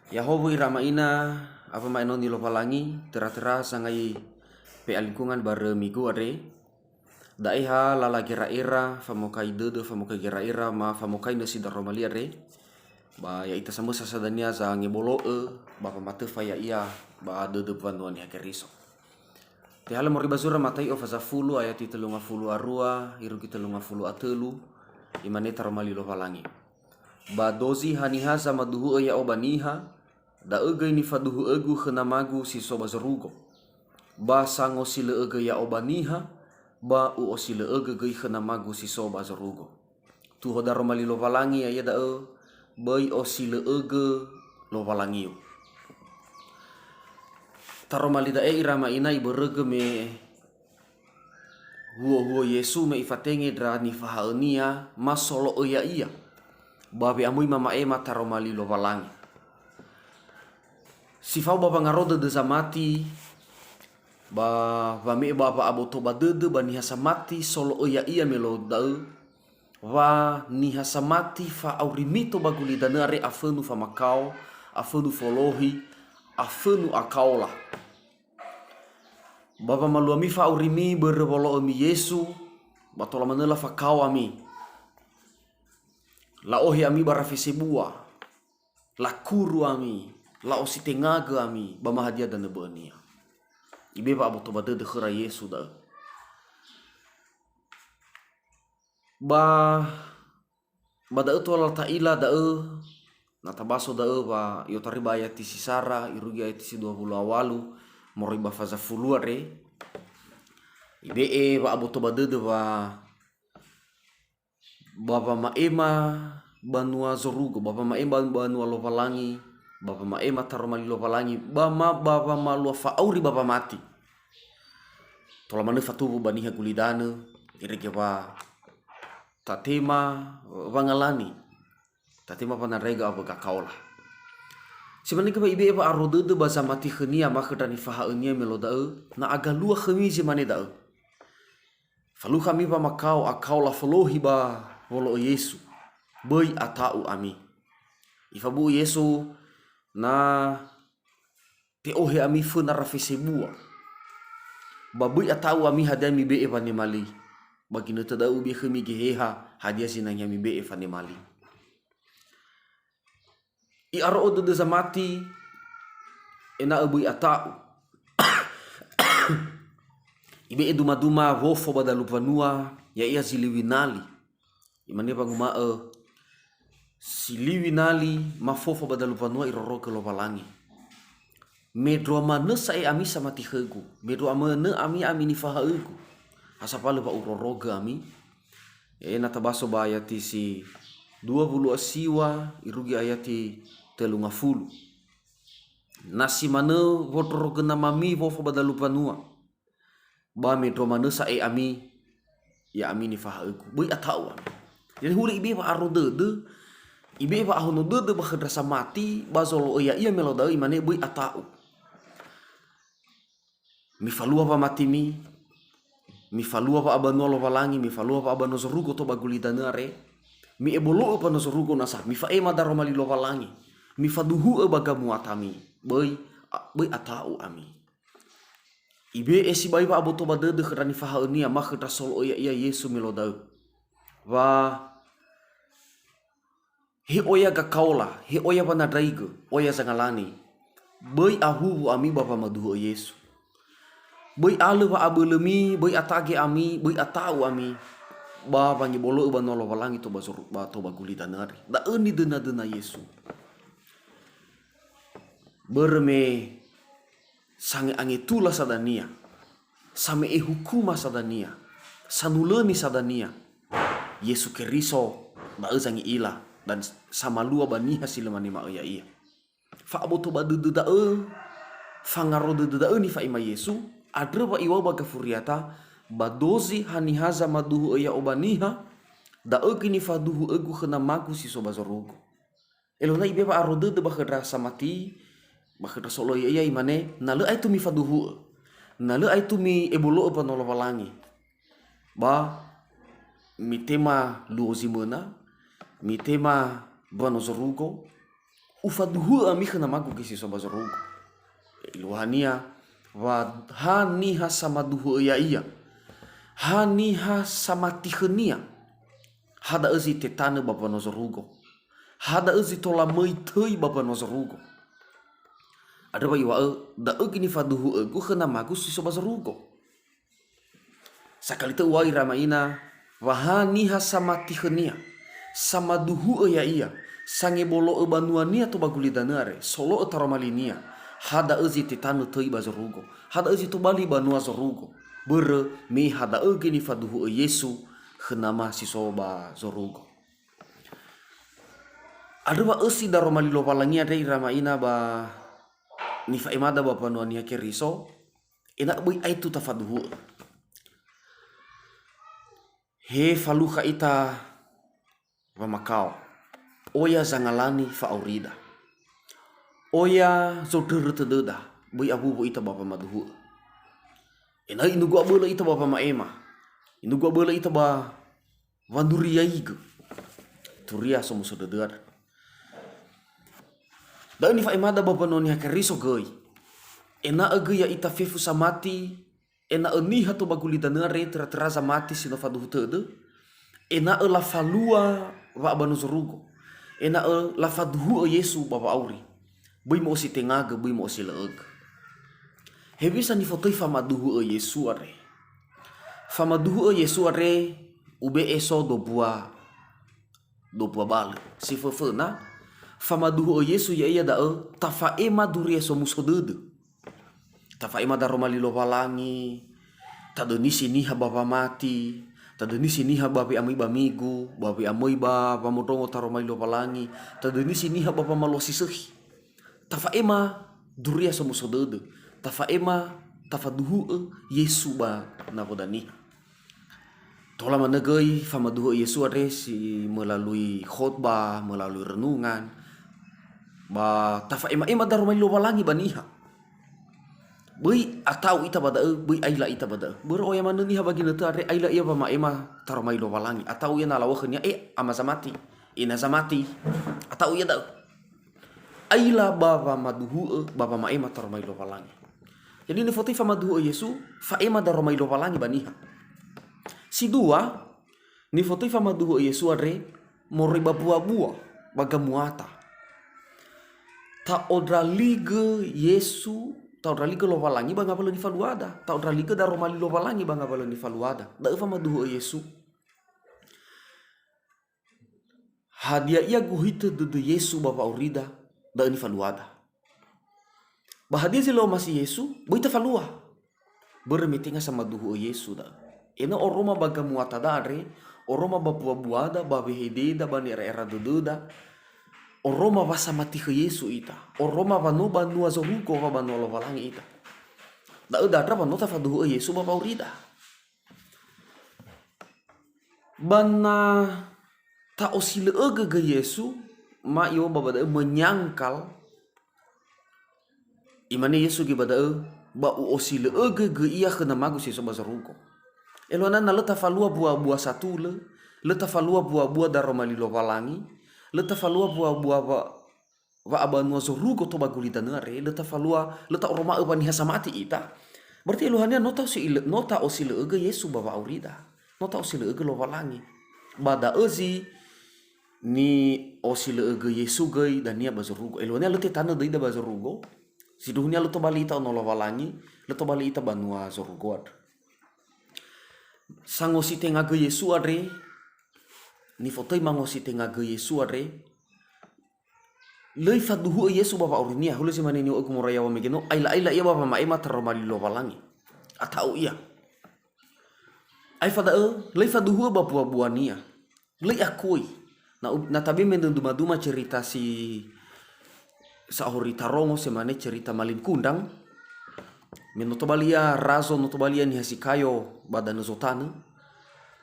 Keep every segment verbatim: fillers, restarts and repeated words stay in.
Ya'ahowu ira ama ina, awa ma'enoni Lowalangi, tera-tera sangai pe'a lingkungan barö migu andre. Da'e ha lala gera'era, famokai dödö, famokai gera'era, ma famokai nösi daroma li andre. Ba ya'ita samösa sa dania zangebolo'ö, ba wamatöfa ya'ia ba dödö mbanua Niha Keriso. Tehalö moroi ba zura Matai'o fazafulu ayati telungafulu arua irugi telungafulu atölu, imane taroma li Lowalangi. Ba dozi haniha zamaduhu'ö ya'o ba niha, da'ö göi nifaduhu'ögu khö Namagu si so ba zorugo. Ba sangosilö'ögö ya'o ba niha, ba u'osilö'ögö göi khö Namagu si so ba zorugo. Tuho daroma li Lowalangi ya'ia da'ö, böi osilö'ögö Lowalangiu. Taroma li da'e ira ama ina ibörögö me huo-huo Yesu me ifatenge ndra nifahaönia ma solo'ö ya'ia, ba we'amöi mama'ema taroma li Lowalangi. Si fao ba wangaro dödö zamati, ba wame'e ba wa'aboto ba dödö ba niha samati solo'ö ya'ia me lo da'ö, wa niha samati fa'aurimi to ba gulidanö andre afönu famakao, afönu folohi, afönu akaola. Ba wamaluami fa'aurimi börö wolo'ömi Yesu, ba tola manö lafakao ami. La'ohe ami ba rafe sebua, lakuru ami, la'ositengagö ami ba mahadia danö bö'önia. Ibe wa'aboto ba dödö khöra Yesu da'ö. Ba, ba da'ö tola ta'ila da'ö, na tabaso da'ö wa i'otarai ba ayati si sara, irugi ayati si dua wulu awalu, moroi ba fazafulu andre. Ibe'e wa'aboto ba dödö wa ba wama'ema banua zorugo, ba wama'ema banua Lowalangi, ba wama'ema taroma li Lowalangi, ba ma ba wamalua fa'auri ba wamati. Tola manö fatuwu ba niha gulidanö, irege wa tatema wangalani, tatema wanandraigö awö gakaola. Si manege wa ibe'e wa'aro dödö ba zamati khönia ma khö ndra nifahaönia me lo da'ö, na agalua khömi zi mane da'ö. Falukha ami wamakao akao lafolohi ba wolo'ö Yesu. Böi ata'u ami. Ifabu'u Yesu, na te'ohe ami föna rafe sebua. Ba böi ata'u ami hadia mibe'e wanema li. Ba ginötö da'ö ube'e khömi Geheha hadia zinangea mibe'e wanema li. I'aro'ö dödö zamati ena'ö böi ata'u. Ibe'e duma-duma wofo ba dalu mbanua, ya'ia ziliw̃i nali. Imane wanguma'ö, "Siliw̃i nali ma fofo ba dalu mbanua irorogö Lowalangi. Mendrua manö sa'ae ami samati khögu, mendrua manö ami ami nifahaögu. Ha sambali wa urorogö ami." Ya'ia na tabaso ba ayati si dua wulu a siwa irugi ayati telungafulu. Na si manö wondrorogö namami wofo ba dalu mbanua, ba mendrua manö sa'ae ami, ya'ami nifahaögu. Böi ata'u ami. Jadi hulö ibe'e wa'aro dödö, ibe'e wa'ahono dödö ba khö ndra samati, ba zolo'ö ya'ia me lo da'ö, imane, "Böi ata'u." Mifalua wamatimi, mifalua wa'abanua Lowalangi, mifalua wa'abanua zorugo to ba gulidanö andre, mi'ebolo'ö banua zorugo nasa, mifa'ema daroma li Lowalangi, mifaduhu'ö ba gamuatami, böi, a-, böi ata'u ami. Ibe'e sibai wa'aboto ba dödö khö ndra nifahaönia ma khö ndra solo'ö ya'ia Yesu me lo da'ö. Wa He oya gakaola, he oya wanandraigö, oya zangalani. Böi awuwu ami ba wamaduhu'ö Yesu. Böi alö wa'abölömi, böi atage ami, böi ata'u ami, ba wangebolo'ö banua Lowalangi to ba zoru-, ba to ba gulidanö andre. Da'ö nidönadöna Yesu. Börö me sange'angetula sa dania, same'e hukuma sa dania, sanulöni sa dania, Yesu Keriso da'ö zange'ila dan samalua ba niha si lö mane ma'ö ya'ia. Fa'aboto ba dödö da'ö, fangaro dödö da'ö nifa'ema Yesu, andrö wa iŵa'ö ba gafuriata, "Ba dozi haniha zamaduhu'ö ya'o ba niha, da'ö göi nifaduhu'ögu khö Namagu si so ba zorugo." Elona ibe'e wa'aro dödö ba khö ndra samati, ba khö ndra solo'ö ya'ia, imane, "Na lö aetu mifaduhu'ö, na lö aetu mi'ebolo'ö banua Lowalangi, ba mitema luo zi möna, mitema banua zorugo, Ufaduhu'ö ami khö Namagu göi si so ba zorugo. Eluahania wa ha niha samaduhu'ö ya'ia, ha niha samati khönia, ha da'ö zi tetanö ba mbanua zorugo. Ha da'ö zi tola möi töi ba mbanua zorugo. Andrö wa iŵa'ö, da'ö göi nifaduhu'ögu khö Namagu si so ba zorugo. Sakali tö uŵa'ö ira ama ina, wa ha niha samati khönia, samaduhu'ö ya'ia, sangebolo'ö banuania to ba gulidanö andre, solo'ö taroma linia, ha da'ö zi tetanö töi ba zorugo, ha da'ö zi tobali banua zorugo. Börö me ha da'ö göi nifaduhu'ö Yesu khö Nama si so ba zorugo. Andrö wa ösi daroma li Lowalangi andre ira ama ina ba nifa'emada ba mbanua Niha Keriso, ena'ö böi aetu tafaduhu'ö. He falukha ita wamakao, oya zangalani fa'aurida. Oya zondrörö tödöda, böi awuwu ita ba wamaduhu'ö. Ena'ö inugu abölö ita ba wama'ema. Inugu abölö ita ba wanduriaigö. Turia somuso dödö andrö. Da'ö nifa'emada ba mbanua Niha Keriso göi. Ena'ö göi ya'ita fefu samati, ena'ö niha to ba gulidanö andre töra-töra zamati si no faduhu tödö, ena'ö lafalua wa'abanua zorugo, ena'ö lafaduhu'ö Yesu ba wa'auri. Böi mo'osi tengagö, böi mo'osi lö'ögö. Hewisa nifotöi famaduhu'ö Yesu andre? Famaduhu'ö Yesu andre ube'e so dobua, dobua balö. Si föföna, famaduhu'ö Yesu ya'ia da'ö tafa'ema duria somuso dödö. Tafa'ema daroma li Lowalangi, tadönisi niha ba wamati, tadönisi niha ba we'amöi ba migu, ba we'amöi ba wamondrongo taroma li Lowalangi, tadönisi niha ba wamalua si sökhi. Tafa'ema duria somuso dödö, tafa'ema tafaduhu'ö Yesu ba nawöda niha. Tola manö göi famaduhu'ö Yesu andre si melalui khotbah, melalui renungan, ba tafa'ema-ema daroma li Lowalangi ba niha. Böi ata'u ita ba da'ö, böi aila ita ba da'ö. Börö oya manö niha ba ginötö andre aila ia wama'ema taroma li Lowalangi. Ata'u ia na alaŵa khönia, "E, ama zamati, ina zamati." Ata'u ia da'ö. Aila ba wamaduhu'ö, ba wama'ema taroma li Lowalangi. Jadi nifotöi famaduhu'ö Yesu, fa'ema daroma li Lowalangi ba niha. Si dua, nifotöi famaduhu'ö Yesu andre moroi ba bua-bua, ba gamuata. Ta'ondraligö Yesu, ta'ondraligö Lowalangi ba ngawalö nifaluada. Ta'ondraligö daroma li Lowalangi ba ngawalö nifaluada. Da'ö famaduhu'ö Yesu. Hadia ia guhitö dödö Yesu ba wa'aurida, da'ö nifaluada. Ba hadia zi lö omasi Yesu, böi tafalua. Börö me tenga samaduhu'ö Yesu da'ö. Ena'ö oroma ba gamuatada andre, oroma ba bua-buada, ba wehededa, ba ni'era'era dödöda, oroma wa samati khö Yesu ita, oroma wa no banua zorugo, wa banua Lowalangi ita. Da'ö dandra wa no tafaduhu'ö Yesu ba wa'aurida. Ba na ta'osilö'ögö göi Yesu, ma i'oba ba da'ö menyangkal, imane Yesu göi ba da'ö, "Ba u'osilö'ögö göi ia khö Namagu si so ba zorugo." Eluahania na lö tafalua bua-bua satulö, lö tafalua bua-bua daroma li Lowalangi, lö tafalua bua-bua wa-, wa'abanua zorugo to ba gulidanö andre, lö tafalua, lö ta'oroma'ö wa niha samati ita. Berarti eluahania no ta'osi-, no ta'osilö'ögö Yesu ba wa'aurida. No ta'osilö'ögö Lowalangi. Ba da'ö zi ni'osilö'ögö Yesu göi dania ba zorugo. Eluahania lö tetanö döida ba zorugo. Sindruhunia lö tobali ita ono Lowalangi, lö tobali ita banua zorugo andrö. Sangositengagö Yesu andre, nifotöi mangositengagö Yesu andre, lö ifaduhu'ö Yesu ba wa'aurinia, hulö zi mane niŵa'ögu moroi yaw̃a mege no, aila-aila ia ba wama'ema taroma li Lowalangi. Ata'u ia. Aefa da'ö, lö ifaduhu'ö ba bua-buania. Lö i'akui. Na u-, na tabe me nö duma-duma cerita si sa'ahori tarongo, se mane cerita Malin Kundang. Me no tobali ia razo, no tobali ia niha si kayo ba danö zotanö.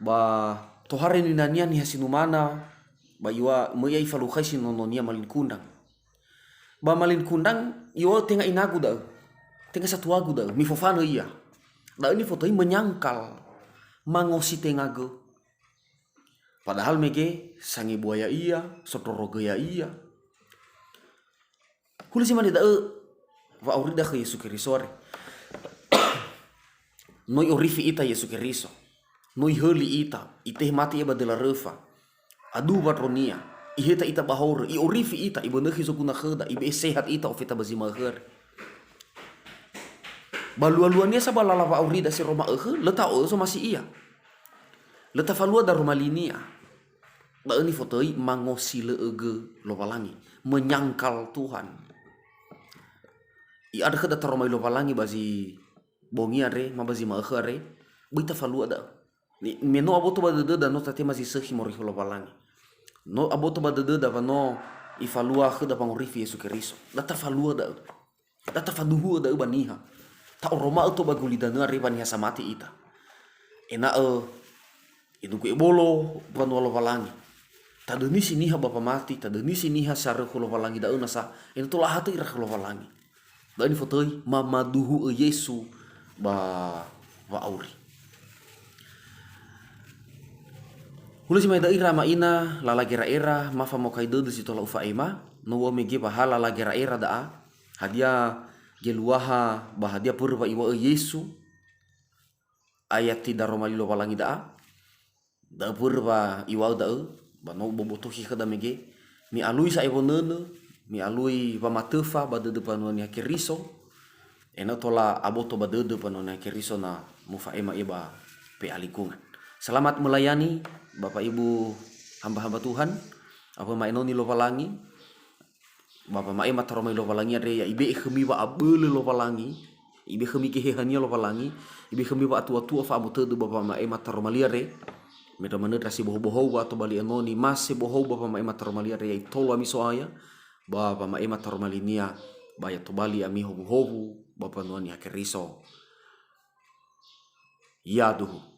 Ba tohare ninania niha si numana, ba iŵa'ö möi ia ifalukhaisi nononia Malin Kundang. Ba Malin Kundang, iŵa'ö tenga inagu da'ö, tenga satuagu da'ö, mifofanö ia. Da'ö nifotöi menyangkal, mangositengagö. Padahal mege sangebua ya'ia, sondrorogö ya'ia. Hulö zi mane da'ö wa'aurida khö Yesu Keriso are. No i'orifi ita Yesu Keriso. No ihöli ita, itehe mati ia ba döla röfa. Aduwa ndronia, iheta ita ba horö, i'orifi ita, ibönökhi zoguna khöda, ibe'e sehat ita ofeta ba zi ma'ökhö are. Ba lualuania sa ba lala wa'aurida si ro ma'ökhö, lö ta'o'ö zomasi ia. Lö tafalua daroma linia. Da'ö nifotöi mangosilö'ögö Lowalangi, menyangkal Tuhan. I'andrö khöda taroma li Lowalangi ba zi bongi andre, ma ba zi ma'ökhö andre, böi tafalua da'ö. Ni-, me no aboto ba dödöda no tatema zi sökhi moroi khö Lowalangi. No aboto ba dödöda wa no ifalua khöda wangorifi Yesu Keriso. Da tafalua da'ö. Da tafaduhu'ö da'ö ba niha. Ta'oroma'ö to ba gulidanö andre ba niha samati ita. Ena'ö idugu ebolo mbanua Lowalangi. Tadönisi niha ba wamati, tadönisi niha saröu khö Lowalangi da'ö nasa, ena'ö tola ahatö ira khö Lowalangi. Da'ö nifotöi, mamaduhu'ö Yesu ba wa'auri. Hulö zi mane da'ö ira ma'ina lala gera'era, ma famokai dödö si tola ufa'ema, no u'omege wa ha lala gera'era da'a, hadia geluaha ba hadia börö wa iŵa'ö Yesu, ayati daroma li Lowalangi da'a, da'ö börö wa iŵa'ö da'ö, ba no ubobotokhi khöda mege, mi'alui sa'ae wonönö, mi'alui wamatöfa ba dödö mbanua Niha Keriso, ena'ö tola aboto ba dödö mbanua Niha Keriso na mufa'ema ia ba pe'aligungan. Selamat melayani, Bapak Ibu hamba-hamba Tuhan, awö ma'enoni Lowalangi, ba wama'ema taroma li Lowalangi andre ya ibe'e khömi wa'abölö Lowalangi, ibe'e khömi geheha-Nia Lowalangi, ibe'e khömi wa'atuatua fa'amotödö ba wama'ema taroma li andre. Me ndra manö ndra si bohou-bohou wa tobali enoni, ma si bohou ba wama'ema taroma li andre, ya itolo ami So'aya, ba wama'ema taroma linia, ba ya tobali ami howuhowu ba mbanua Niha Keriso. Yaduhu.